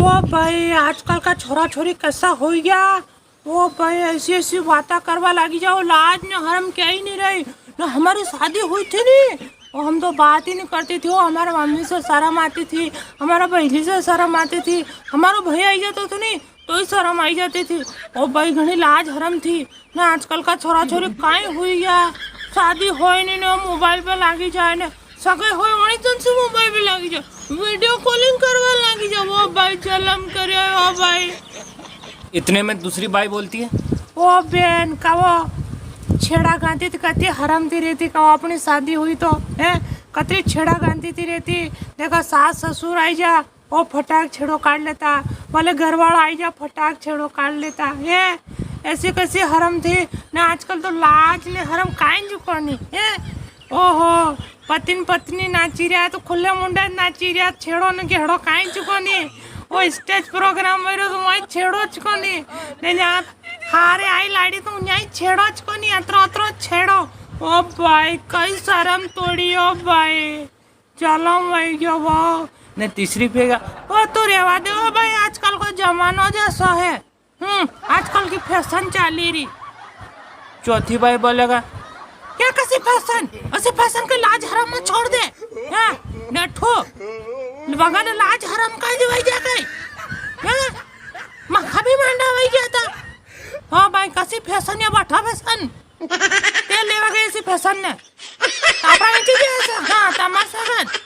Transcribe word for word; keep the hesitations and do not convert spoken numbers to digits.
ओ भाई, आजकल का छोरा छोरी कैसा हो गया। ओ भाई, ऐसी ऐसी बातें करवा लागी जाओ, लाज ने हरम क्या ही नहीं रही। ना हमारी शादी हुई थी नी, वो हम तो बात ही नहीं करती थी। वो हमारे मम्मी से शर्म आती थी, हमारा बहली से शर्म आती थी, हमारा भाई आई जाता था नी, तो ही शर्म आई जाती थी। ओ भाई, घणी लाज हरम थी। ना आजकल का छोरा छोरी काई हुई या, शादी होय नी ने मोबाइल पे लागी जाए ने, सगाई होय वणी जन से मोबाइल पे लागी जाए, वीडियो कॉलिंग करवा लागी जाए। ओ भाई, जलम करे ओ भाई। इतने में दूसरी बाई बोलती है, ओ बेन, का वो छेड़ा गांती थी, कती हरम थी रहती, का वो अपनी शादी हुई तो, हैं, कतरी छेड़ा गांती थी रहती। देखा, सास ससुर आई जा, ओ फटाक छेड़ो काट लेता, भले घर वाला आई जा, फटाक छेड़ो काट लेता। ये ऐसी कैसी हरम थी ना, आजकल तो लाज ने हरम काई ज कोनी। ये ओहो, पति न पत्नी नाची रहा तो खुले मुंडे नाची रहा, छेड़ो न गेड़ो काई ज कोनी। ओ स्टेज प्रोग्राम हो रहो तो वहीं छेड़ो च कोनी। ने यार हारे आई लाड़ी तो वहीं छेड़ो च कोनी, अतरो अतरो छेड़ो। ओ भाई, कई शरम तोड़ी ओ भाई। चलो वही गयो वो। ने तीसरी फेंका, ओ तू रेवा दे ओ भाई, आजकल को जमानो जैसो है। हम्म, आजकल की फैशन चाली री। चौथी बाई बोलेगा, क्या कसी फैशन? असी फैशन के लाज हराम मत छोड़ दे। हाँ, नेठो। बगन लाज हराम का दिवाई जा गई। हाँ, मखा भी मांडा वही गया था। हाँ भाई, कसी फैशन या बाठा फैशन। तेल लेवा गई सी फैशन ने। आपणा नीचे गया सा। हाँ, तमार सगन।